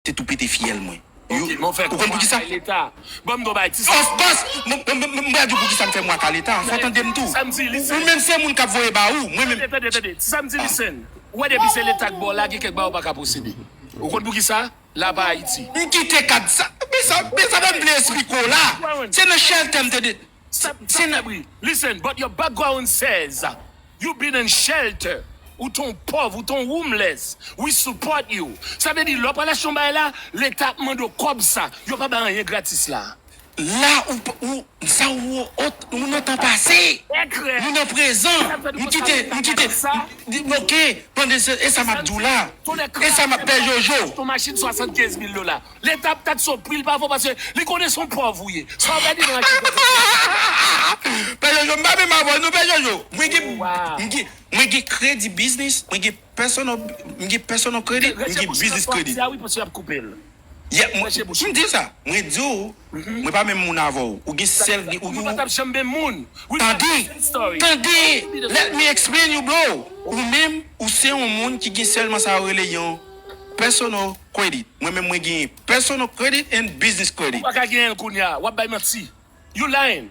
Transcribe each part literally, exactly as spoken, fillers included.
se tou pete fyèl mwen. Yo, Ok, men w fè ou konn poukisa? Leta. Ban m do bay ti sa. Of course, m m- m- m- m pral di w poukisa m fè mwaka Leta. Fò w tande m tou. Samdi, Ou listen. Menm se moun k ap voye ba ou. Mwen menm. Tande, tande, tande. Ti Samdi, listen. Ou wè depi se Leta k ba w la, gen kèk bagay ou pa ka posede. Ou konn poukisa? La pa Ayiti. M kite kad sa. Men sa, men sa m vle esplike w la. Se nan shelter m te de. Sa, sa, Sabri, listen, but your background says you been in shelter. Ou ton pòv, ou ton homeless. We support you. Sa vle di, lè w pral achte yon bagay la, Leta ap mande w kòb sa. Yo pa bay anyen gratis la. La ou p- ou sa ou ot ou nan tan pase. Ekrè. Nou nan prezan. M kite m kite. Di- Ok, pandan se e sa m ap di w la. E sa m ap Pè Jojo. Ton machin swasannkenz mil dola. Leta ap takse w pri l pa fò paske li konnen se yon pòv ou ye. Sa w gade nan aktivite. Pè Jojo, m pa menm avè w non, Pè Jojo. Mwen gen Wow. mwen gen mwen gen kredi biznis, mwen gen personal mwen gen personal credit, mwen gen business credit. Ah wi, paske y ap koupe l. Yeah, mwen, m di sa, mwen di w, mwen pa menm moun avè w. Ou gen sèl, ou, Ou pa t ap janm menm moun. We Tande, got the same story. Tande, let me explain you, bro. Ou menm, ou se yon moun ki gen sèlman sa yo rele yon personal credit. Mwen menm, mwen gen personal credit and business credit. Ou pa ka genyen l kounye a. W ap bay manti. You lying.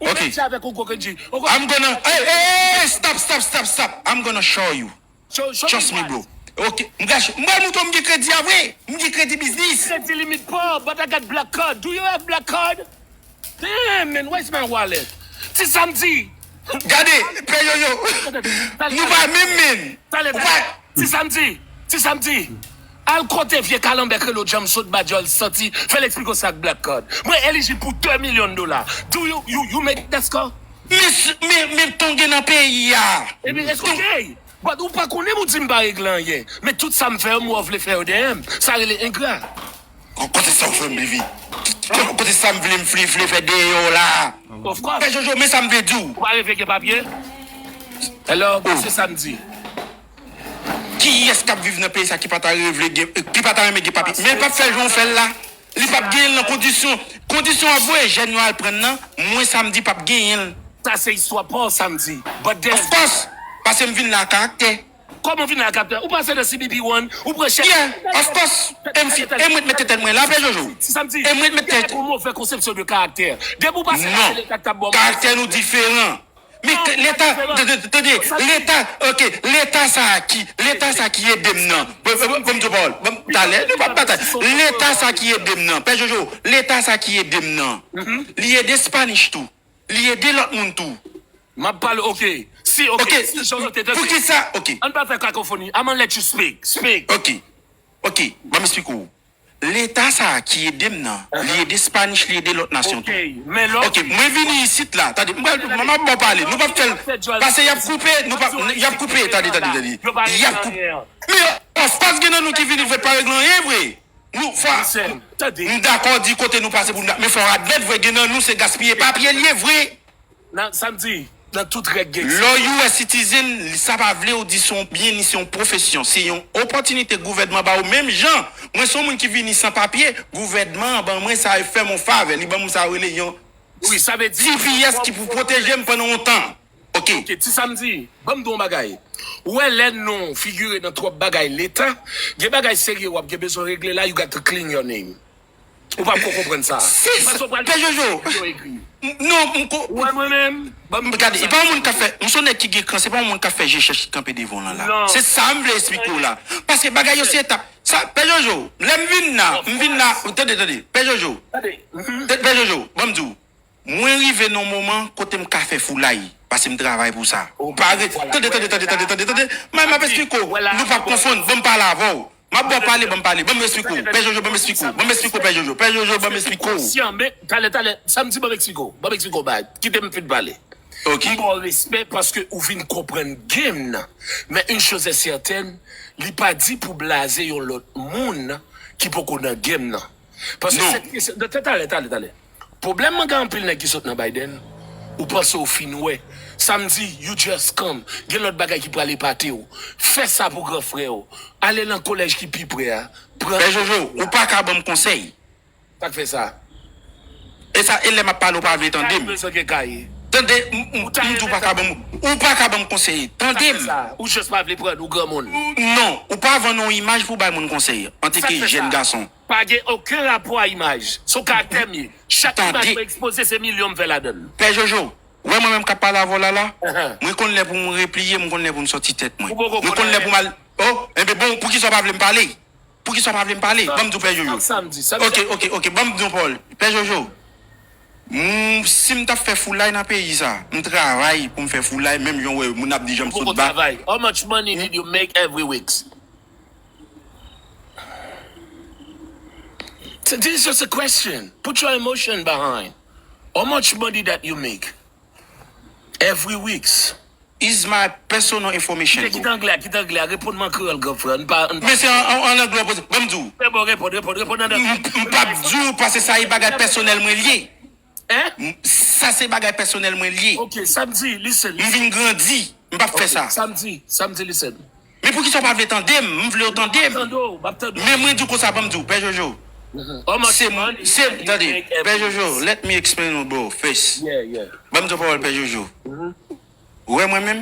Ou Ok. Mèt avèk ou kokenji. I'm gonna, hey, hey, hey, stop, stop, stop, stop. I'm gonna show you. Trust me, bro. Ok, m gache. M pral montre w m gen kredi a vre. M gen kredi biznis. Kredi limit pa w, but I got black card. Do you have black card? Damn, man, where's my wallet? Ti Samdi. Gade, Pè Jojo. Nou pa menm menm. Talè, Ou talè. pa- Ti Samdi. Ti Samdi. Al kote vye kalanbè k rele w Djanm Sot Badjòl santi, fè l eksplike w sa k black card. Mwen elijib pou de milyon dola. Do you, you, you make that score? Men, men, men ton gen nan peyi a. Epi, it's okay. But ou pa konnen m, ou di m pa regle anyen. Men tout sa m fè yo, m wè w vle fè yo dèyè m. Sa rele engra. Kote sa w fè m, Bivi? Kote sa m vle m vle vle fè deyò la? Of course. Pè Jojo, men sa m vle di w. Ou pa reve gen papye? Hello, se Samdi. Kiyès k ap viv nan peyi sa ki pa ta revle gen, ki pa ta renmen gen papye? Men l p ap fè jan w fè l la. Li p ap genyen l nan kondisyon, kondisyon w ap voye jèn yo al pran nan, mwen Samdi p ap genyen l. Sa se istwa pa w Samdi. But then, Of course, paske m vin la ak karaktè. Kòman w vin la ak karaktè? Ou pase nan C B P One, ou pran chèk. Yeah, of course. E m fi, e mwen t mete tèt mwen la, Pè Jojo. Ti Samdi. E mwen t mete tèt. Ou move konsepsyon de karaktè. Depi ou pase Non. Leta k t ap bò. Karaktè nou diferan. Men leta, tande, tande, leta, ok, leta sa a ki, leta sa a ki ede m nan. Bon, bon, bon, bon, bon, bon, talè, nou pa batay. Leta sa a ki ede m nan. Pè Jojo, leta sa a ki ede m nan. Li ede Spanish tou. Li ede lòt moun tou. M ap pale, ok. Si, ok, Ok, si Jojo te tande. Poukisa, ok, Ann pa fè kakofoni. I'm gonna let you speak. Speak. Ok, ok, ban m esplike w. Leta sa a ki ede m nan, li ede Spanish, li ede lòt nasyon Ok, tou. men lò. Ok, mwen vini isit la, tande, m pral, m ap bon pale, nou p ap fè l, pase y ap koupe, nou p ap, y ap koupe, tande, tande, tande, y ap koupe. Men, of course, gen nan nou ki vini vre pa regle anyen vre. Nou, fò, Listen, tande. M dakò di kote nou pase pou nou, men fò w admèt vre, gen nan nou se gaspiye papye l ye vre. Nan Samdi, nan tout règ gen. Lè w U S citizen, sa pa vle w di se yon byen ni se yon pwofesyon. Se yon opòtinite gouvènman ba w menm jan. Mwen se yon moun ki vini san papye, gouvènman an ban mwen sa, e fè m yon favè, li ban m sa yo rele yon Wi, sa vle di. T P S ki pou pwoteje m pandan yon tan. Ok. Ok, Ti Samdi, ban m di w yon bagay. Ou wè lè non w figire nan twòp bagay Leta, gen bagay serye w ap gen bezwen regle la, you got to clean your name. Ou p ap ko konprann sa. Se sa, Pè Jojo. Non, m ko. Ou wè mwen menm, ban m Gade, e pa yon moun k ap fè, m se yon nèg ki gen kran, se pa yon moun k ap fè je chèch ki kanpe devan w lan la. Non. Se sa m vle esplike w la. Paske bagay yo se etap. Sa, Pè Jojo, lè m vin la, m vin la, tande, tande, Pè Jojo. Tande. Mhm. Tande, Pè Jojo, ban m di w. Mwen rive nan yon moman kote m ka fè foulay, paske m travay pou sa. Pare, tande, tande, tande, tande, tande, tande. Mwen, m ap esplike w. Nou p ap konfonn, ban m pale avè w. M ap bon pale, ban m pale, ban m esplike w. Pè Jojo, ban m esplike w. Ban m esplike w, Pè Jojo. Pè Jojo, ban m esplike w. Konsyan, men, talè, talè, Samdi, ban m esplike w. Ban m esplike w, bay. Kite m fin pale. Ok. M ba w respè paske ou vin konprann game nan. Men une chose est certaine, li pa di pou blaze yon lòt moun ki poko nan game nan. Paske Non. Sèt kesyon, talè, talè, talè. Pwoblèm mwen gen anpil nèg ki sot nan Biden, ou panse w fin wè. Samdi, you just come. Gen lòt bagay ki pral epate w. Fè sa pou gran frè w. Ale nan kolèj ki pi pre a. Pran Pè Jojo, ou pa ka ban m konsèy. Sa k fè sa? E sa, e lè m ap pale, ou pa vle tande m. Bezwen gen kay. Tande, m, m, m di w pa ka ban m, ou pa ka ban m konsèy. Tande m. Ou just pa vle pran nou granmoun. Non, ou pa vann yon imaj pou bay moun konsèy. Antanke jèn gason. Pa gen okenn rapò a imaj. Se yon karaktè m ye. Chak imaj mwen ekspoze, se milyon m fè ladan l. Pè Jojo, wè mwen menm k ap pale avè w la la, mwen konn lè pou m repliye, mwen konn lè pou m sòti tèt mwen. Mwen konn lè pou m al. Oh, enben bon, poukisa w pa vle m pale? Poukisa w pa vle m pale? Ban m di w Pè Jojo. Sa m di, sa m di. Ok, ok, ok, ban m di yon pawòl. Pè Jojo, m, si m t ap fè foulay nan peyi sa, m travay pou m fè foulay, menm jan w wè moun ap di jan m sot ba. Travay. How much money did you make every week? This is just a question. Put your emotion behind. How much money that you make every weeks? Is my personal information, bro. Kite anglè, kite anglè, reponn mwen an kreyòl, gran frè. Men se an anglè w poze. Ban m di w. Reponn, reponn, reponn, reponn nan. M p ap di w paske sa e bagay pèsonèl mwen l ye. Hein? Sa se bagay pèsonèl mwen l ye. Ok, sa m di, listen. M vin grandi. M p ap fè sa. Sa m di, sa m di, listen. Men poukisa w pa vle tande m? M vle w tande m. Tande w, m ap tande w. Men mwen di w konsa, ban m di w, Pè Jojo. How much Se, money se, that you tande, make every Pè week? Jojo, let me explain you, bro, first. Yeah, yeah. Ban m di w pawòl, Pè Jojo. Ou wè mwen menm,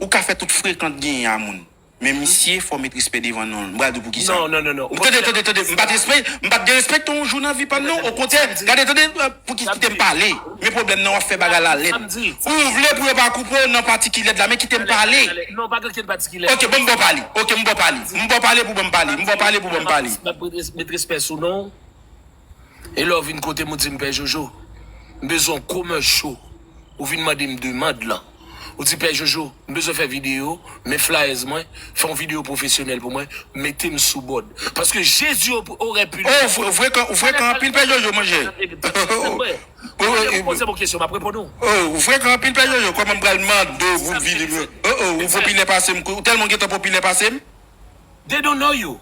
ou ka fè tout frekant genyen a moun. Men misye, fò w met respè devan non l. M pral di w poukisa. Non, non, non, non. Tande, tande, tande. M pa t respè, m pa t derespekte w yon jou nan vi pa m, non. Okontrè, gade, tande, euh, pou ki kite m pale. Men pwoblèm nan, w ap fè bagay la lèd. Sa m di. Ou vle pou yo pa koupe w nan pati ki lèd la, men kite m pale. Non, pa gen okenn pati ki lèd. Ok, ban m ba w pale. Ok, m ba w pale. M ba w pale pou ban m pale. M ba w pale pou ban m pale. M ap met respè sou non w. E lè w vin kote m, ou di m, Pè Jojo, m bezwen yon commercial. Ou vin mande m demand lan. Ou di, Pè Jojo, m bezwen fè videyo, men flyers mwen, fè yon videyo pwofesyonèl pou mwen, mete m sou bòd. Paske Jezi orè pu. Oh, ou frekan, ou frekan anpil, Pè Jojo, monchè. Poze m yon kesyon, m ap reponn ou. Oh, ou frekan anpil, Pè Jojo, kòman m pral mande w pou m vini? Oh, oh, ou popilè pase m, ou tèlman gentan popilè pase m. They don't know you.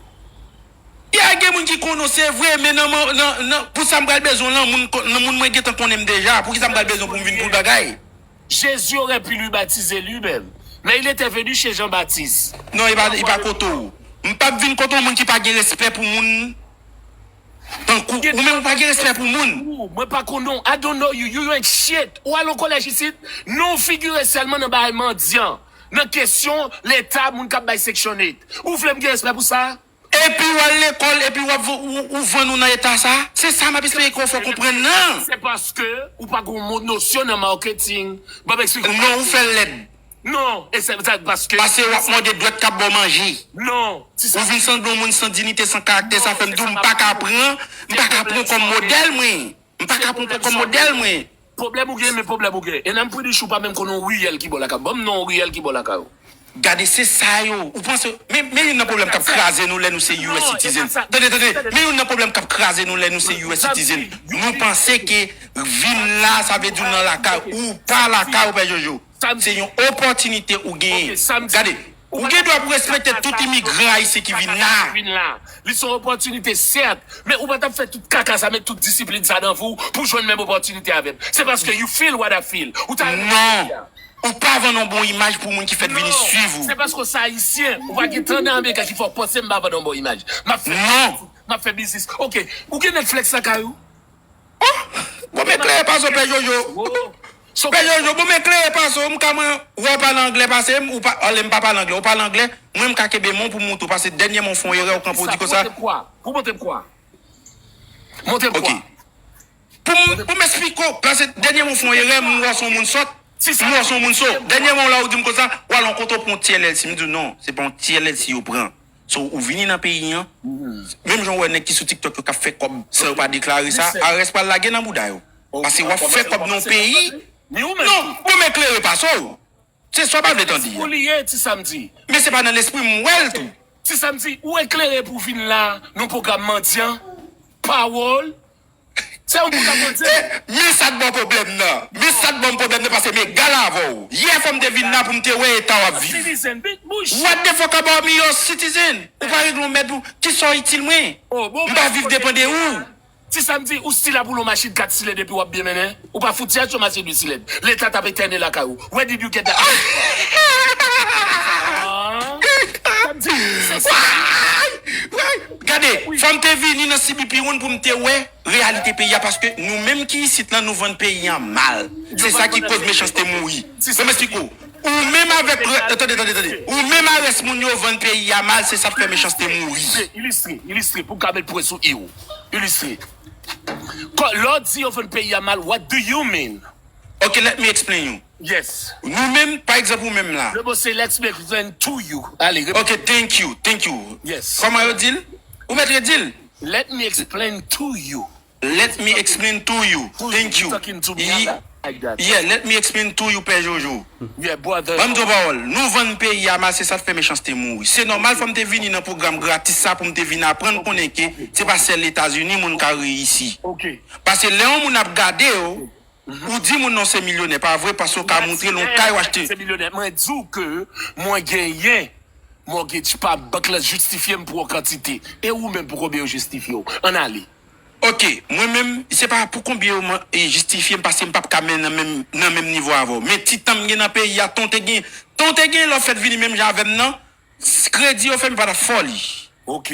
Ya gen moun ki konnen w, se vre, men nan, nan, nan, pou sa m pral bezwen w lan, moun, nan moun mwen gentan konnen m deja. Poukisa m pral bezwen w pou m vin pou bagay? Jésus aurait pu lui baptiser lui-même, mais il était venu chez Jean-Baptiste. Non, e pa, e pa kote w. M p ap vin kote w, moun ki pa gen respè pou moun. Tankou ou menm ou pa gen respè pou moun. Ou, mwen pa konnen w. I don't know you. You ain't shit. Ou al yon kolèj isit, non w figire sèlman nan bagay mandyan. Nan kesyon leta, moun k ap bay Section eight. Ou vle m gen respè pou sa? Epi w al lekòl, epi w ap, ou, ou vann ou nan eta sa. Se sa m ap esplike w fò w konprann nan. Se paske ou pa gen yon nosyon nan marketing. Ban m eksplike w. Non, ou fè l lèd. Non, e se sa paske. Pase w ap mòde dwèt k ap ba w manje. Non, ti sa. Ou vin sanble yon moun san diyite, san karaktè, sa fè m di w m pa ka pran, m pa ka pran w kòm modèl mwen. M pa ka pran w kòm modèl mwen. Pwoblèm ou gen, men pwoblèm ou gen. And I'm pretty sure ou pa menm konnen yon riyèl ki bò lakay ou. Ban m non yon riyèl ki bò lakay ou. Gade, se sa yo. Ou panse, men, men youn nan pwoblèm k ap kraze nou lè nou se U S citizen. Tande, tande, men youn nan pwoblèm k ap kraze nou lè nou se U S citizen. Nou panse ke vin la, sa vle di w nan lakay ou, ou pa lakay ou, Pè Jojo. Se yon opòtinite ou genyen. Gade, ou gen dwa pou respekte tout imigran ayisyen ki vin la. Li se yon opòtinite, sèt, men ou pa t ap fè tout kaka sa, met tout disiplin sa nan vi w pou jwenn menm opòtinite avè m. Se paske you feel what I feel. Ou ta. Non. Ou pa vann yon bon imaj pou moun ki fèt vini swiv ou. Se paske w se ayisyen. Ou pa gen tan nan Amerika ki fè w panse m pa vann yon bon imaj. M ap fè. Non. M ap fè biznis. Ok. Ou gen Netflix lakay ou? Oh! Bon, men klere pase w, Pè Jojo. Pè Jojo, bon, men klere pase w. M ka mwen, wè w pale anglè pase m, ou pa, ale m pa pale anglè. Ou pale anglè, mwen m ka kenbe men w pou m montre w. Pase dènyèman w fè yon erè, ou kanpe w di konsa. Pou montre m kwa? Montre m kwa? Pou m, pou m esplike w, pase dènyèman w fè yon erè, m wè w se yon moun sòt, m wè w se yon moun so. Dènyèman w la, ou di m konsa, w al yon kote w pran yon ti L L C. M di w non, se pa yon ti L L C yo pran. So, ou vini nan peyi an, menm jan w wè nèg ki sou TikTok yo k ap fè kòb san yo pa deklare sa, I R S pral lage nan bouda yo. Pase w ap fè kòb nan yon peyi. Non, bon, men klere pase w. Se sa w pa vle tande. Ou li ye, ti Samdi. Men se pa nan lespri m, m wè l tou. Ti Samdi, ou eklere pou vin la nan pwogram mandyan, pawòl, se yon pwogram mandyan. Men sa k ban pwoblèm nan. Men sa k ban m pwoblèm nan, pase m egal avè w. Yè fò m te vin la pou m te wè eta w ap viv. Citizen, big bouch. What the fuck about me, yo, citizen? Ou pa regle yon mèd pou. Kisa w itil mwen? M pa viv depan de ou. Ti Samdi, ou still ap woule yon machin kat silèd epi w ap byen mennen? Ou pa fouti achte yon machin uit silèd. Leta t ap etène lakay ou. Where did you get that? Sa m di, se sa. Why? Why? Gade, fò m te vini nan C B P One pou m te wè reyalite peyi a, paske nou menm ki isit lan, nou vann peyi a mal. Se sa ki koz Mechanste mouri. Fò m esplike w. Ou menm avèk, tande, tande, tande. Ou menm avèk moun yo vann peyi a mal, se sa k fè Mechanste mouri. Ilistre, ilistre, pou m ka met pwen sou i w. Ilistre. Lè w di yo vann peyi a mal, what do you mean? Ok, let me explain you. Yes. Nou menm, pa egzanp, ou menm la. Le mot c'est let me explain to you. Ale, reponn. Ok, thank you, thank you. Yes. Kòman yo di l? Ou mèt redi l. Let me explain to you. Let me explain to you. Thank you. Talking to me like that. Yeah, let me explain to you, Pè Jojo. Yeah, brother. Ban m di w pawòl. Nou vann peyi a mal, se sa k fè Mechanste mouri. Se nòmal, fò m te vini nan pwogram gratis sa pou m te vin aprann konnen ke se pa sèl Etazini moun ka reyisi. Ok. Paske lè yon moun ap gade w, ou di moun nan se milyonè, pa vre, paske w ka montre l yon kay w achte. Se milyonè. Mwen di w ke mwen genyen mortgage pa m, bank la jistifye m pou yon kantite. E ou menm, pou konbyen yo jistifye w? Ann ale. Ok, mwen menm, se pa pou konbyen yo man- e jistifye m, paske m p ap ka men nan menm, nan menm nivo avè w. Men ti tan m gen nan peyi a, tan w te gen, tan w te gen lè w fèk vini menm jan avè m nan, s- kredi yo fè m pa t ap fè w li. Ok.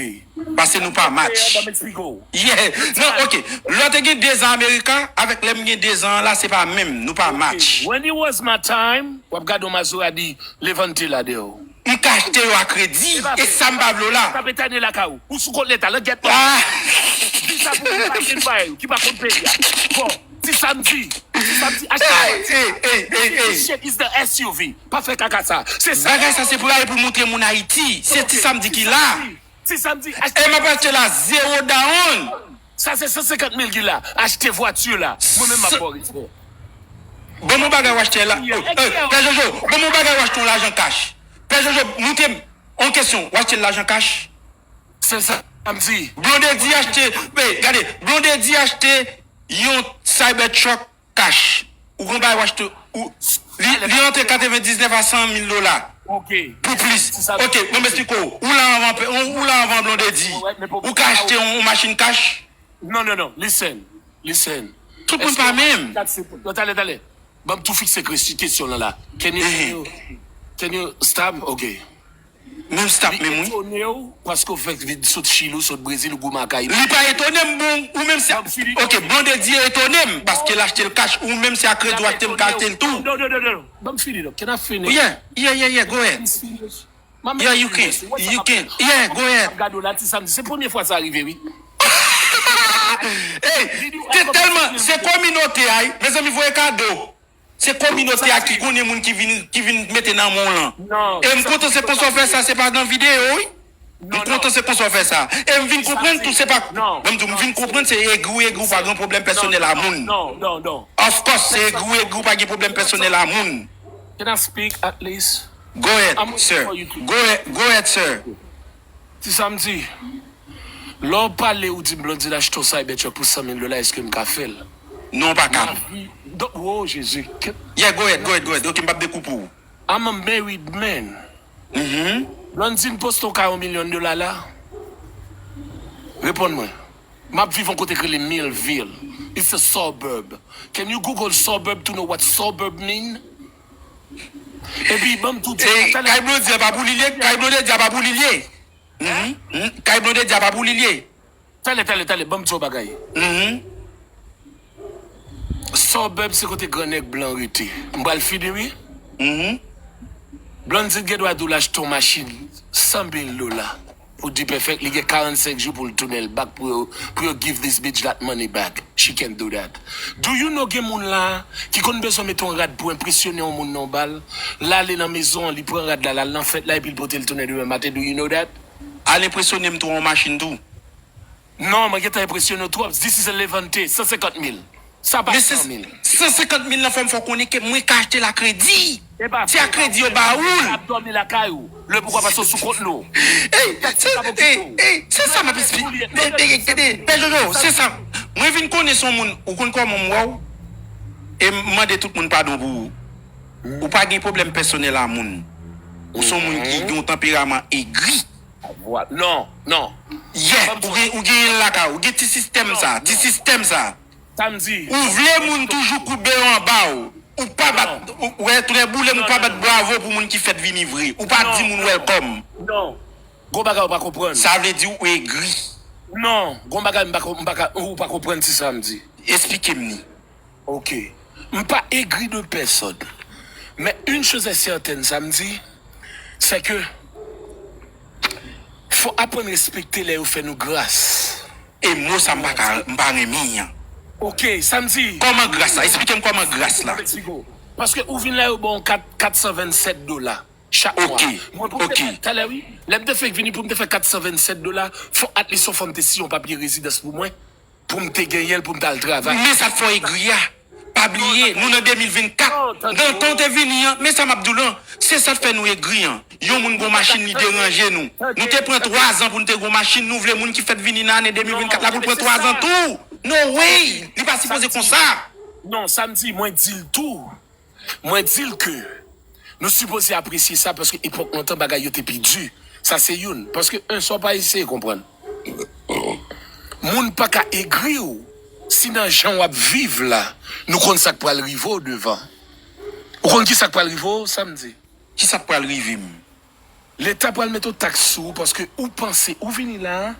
Paske nou pa match. Ban m eksplike w. Yeah. Non, ok. Lè w te gen dezan Amerika, avèk lè m gen dezan an la, se pa menm. Nou pa match. When it was my time, w ap gade yon Maserati Levante la dèyè w. M ka achte yo a kredi. E sa m pa vle w la. T ap etène lakay ou. Ou sou kont Leta, langèt mwen. Ah. Di sa pou moun pa gen bagay, ki pa konn peyi a. Bon, ti samdi. Ti samdi, achte. Hey, hey, hey, hey, hey. This shit is the S U V. Pa fè kaka sa. Se sa. Bagay sa se pou al pou montre moun Ayiti. Se ti samdi ki la. Ti samdi, achte. E m ap achte la zewo down. Sa se san senkant mil ki la. Achte vwati la. Mwen menm m ap ba w respè. Ban m yon bagay w achte la. Eh, Pè Jojo, ban m yon bagay w achte yon lajan kach. Pè Jojo, montre m yon kesyon. W achte l lajan kach? Se sa m di. Blondedy achte, eh, gade, Blondedy achte yon Cybertruck kach. Ou gon bagay w achte, ou, li, li antre katrevendiznèf a san mil dola. Ok. Pou plis. Ok, ban m esplike w. Ou la anvan, ou, ou la anvan Blondedy. Ou ka achte yon, yon machin kach? Non, non, non. Listen. Listen. Tout moun pa menm. Non, talè, talè. Ban m tou fikse kres- kesyon lan la. Can you, can you, can you stop? Ok. Menm stop menm wi. Li etone w paske w fèk vin sot Chili, w sot Brezil, ou goumen ak Ayiti. Li pa etone m, bon, ou menm se, ok, Blondedy etone m paske l achte l kach, ou menm se a kredi w achte m ka achte l tou. Non, non, non, non. Ban m fini, non. Can I finish? Yeah, yeah, yeah, yeah, go ahead. Yeah, you can. You can. Yeah, go ahead. Gade w la, ti samdi. Se premye fwa sa rive, wi. Hey, se tèlman, se kominote a, wi. Mezanmi, voye kado. Se kominote a ki konnen moun ki vin, ki vin mete nan men w lan. E m kontan se konsa w fè sa, se pa nan videyo, wi. M kontan se konsa w fè sa. E m vin konprann tou, se pa, ban m di w, m vin konprann se egri w egri, w pa gen pwoblèm pèsonèl a moun. Of course, se egri w egri, w pa gen pwoblèm pèsonèl a moun. Can I speak at least? Go ahead, sir. Go ahead, go ahead, sir. Ti samdi. Lè w pale, ou di m Blondedy achte yon Cybertruck pou san mil dola, èske m ka fè l? Non, w pa ka. Lavi, donk, wo, Jezi. Yeah, go ahead, go ahead, go ahead. Ok, m p ap dekoupe w. I'm a married man. Blondedy poste yon kay yon milyon dola la. Reponn mwen. M ap viv yon kote k rele Millville. It's a suburb. Can you Google suburb to know what suburb mean? Epi, ban m tou di, kay Blondedy a pa pou li l ye, kay Blondedy a pa pou li l ye. Kay Blondedy a pa pou li l ye. Talè, talè, talè, ban m di w bagay. Suburb se kote gran nèg blan rete. M pral fini, wi. Blondedy gen dwa di w l achte yon machin san mil dola. Pou di perfect, li gen karannsenk jou pou l tounen l back pou yo, pou yo give this bitch that money back. She can do that. Do you know gen moun la ki konn bezwen mete yon rad pou enpresyone yon moun nan yon bal? L ale nan mezon an, li pran rad la, l al nan fèt la, epi l pote l tounen demen maten. Do you know that? Al enpresyone m tou yon machin tou. Non, mwen gentan enpresyone w twòp. This is a Levante, san senkant mil. Sa pa san mil. San senkant mil nan fò m fè w konnen ke mwen ka achte l a kredi. Se a kredi yo ba ou l. Ap dòmi lakay ou. Le poukwa pase w sou kont nou. Ey, se, ey, ey, se sa m ap esplike. Ey, ey, ey, ey, Pè Jojo, se sa. Mwen vin konnen se yon moun, ou konn kòman m wè w? E m mande tout moun padon pou ou. Ou pa gen pwoblèm pèsonèl a moun. Ou se yon moun ki gen yon tanperaman egri. Non, non. Yeah, ou gen, ou gen l lakay ou. Ou gen ti sistèm sa, ti sistèm sa. Sa m di. Ou vle moun toujou koube yo anba w. Ou pa bat, ou, ou wè, trè boule m, ou pa bat bravo pou moun ki fèt vini vre. Ou pa di moun welcome. Non. Gon bagay ou pa konprann. Sa vle di ou egri. Non, gon bagay m pa, m pa, ou pa konprann ti sa m di. Esplike m ni. Ok. M pa egri de pèsòn. Men une chose est certaine, sa m di, c'est que fò aprann respekte lè yo fè nou gras. E mo sa m pa ka, m pa renmen an. Ok, sa m di. Kòman gras la? Esplike m kòman gras la. Let's go. Paske ou vin la yo ba w kat, kat san vennsèt dola chak mwa. Ok, mwen pou m te ok. Fè talè wi. Lè m te fèk vini pou m te fè kat san vennsèt dola, fò at least yon fanm te siyen yon papye rezidans pou mwen. Pou m te genyen l pou m t al travay. Men sa k fè w egri a. Pa bliye, nou nan de mil vennkat. Nan tan w te vini an, men sa m ap di w lan, se sa k fè nou egri an. Yon moun gon machin, li deranje nou. Nou te pran twa zan pou n te gon machin, nou vle moun ki fèt vini nan ane de mil vennkat la pou l pran twa zan tou. No way! Li pa sipoze konsa. Non, sa m di, mwen di l tou. Mwen di l ke nou sipoze apresye sa paske epòk lontan bagay yo te pi di. Sa se youn. Paske en, sa w pa eseye konprann. Moun pa ka egri w si nan jan w ap viv la, nou konn sa k pral rive w devan. Ou konn ki sa k pral rive w, sa m di? Ki sa k pral rive m? Leta pral mete yon taks sou ou paske ou panse, ou vini la,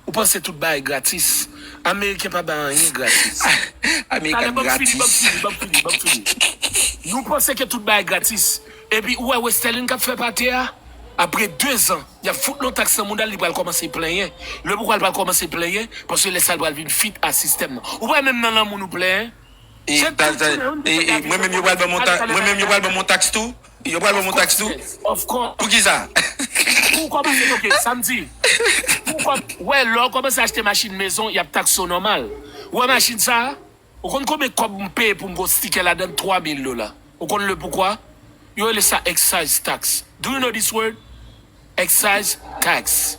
ou panse tout bagay gratis. Ameriken pa bay anyen gratis. Ameriken gratis. Talè, ban m fini, ban m fini, ban m fini, ban m fini. Nou panse ke tout bagay gratis. Epi ou wè Westerlin k ap fè pate a? Apre de zan, y ap fout l yon taks nan mouda l, li pral kòmanse plenyen. Lè poukwa l pral kòmanse plenyen? Paske lè sa l pral vin fit a sistèm nan. Ou wè menm nan lanmou nou plenyen? E, mwen menm yo pral ban m yon taks, mwen menm yo pral ban m yon taks tou? Yo pral ban m yon taks tou? Of course. Poukisa? Pou w kòmanse, ok, sa m di. Pou w kòm-, wè, lè w kòmanse achte machin mezon, y ap takse w nòmal. Ou wè machin sa a? Ou konn konbyen kòb m peye pou m gon stikè ladan l? Twa mil dola. Ou konn le poukwa? Yo rele sa excise tax. Do you know this word? Excise tax.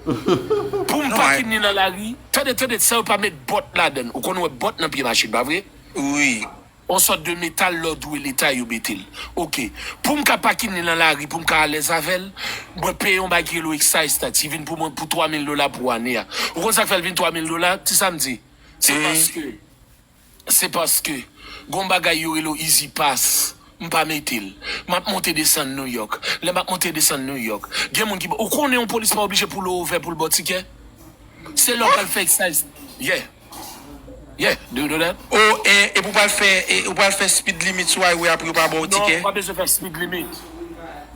Pou m pakin li nan lari, tande, tande, sa yo pa met bòt ladan l. Ou konn wè bòt nan pye machin, pa vre? Wi. Yon sòt de metal lè w dwe leta yo mete l. Ok. Pou m ka pakin li nan lari, pou m ka alèz avè l, mwen peye yon bagay ki rele excise tax. Li vin pou mwen pou twa mil dola pou ane a. Ou konn sa k fè l vin twa mil dola? Ti sa m di. Se paske, se paske gon bagay yo rele Easy Pass. M pa mete l. M ap monte desann New York. Lè m ap monte desann New York, gen moun ki, ou konnen yon polis pa oblije poul over pou l ba w tikè? Se lè w pral fè excise. Yeah. Yeah, do you know that? Oh, e, e pou pral fè, e, ou pral fè speed limit sou highway apre yo pa ba w tikè? Non, ou pa bezwen fè speed limit.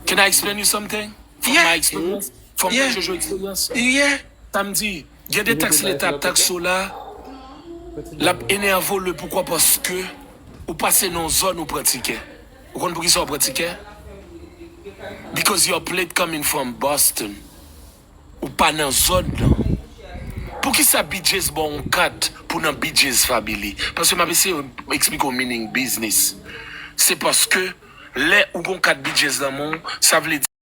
Can I explain you something? From my experience? From my Jojo experience? Yeah. Sa m di, gen de taks leta ap takse w la, l ap enève w le poukwa paske ou pase nan yon zòn ou pran tikè. Ou konn poukisa w pran tikè? Because your plate coming from Boston. Ou pa nan zòn nan. Poukisa B J's ba w yon kat pou nan B J's family? Paske m ap eseye eksplike w meaning business. Se paske lè ou gon kat B J's nan men w, sa vle di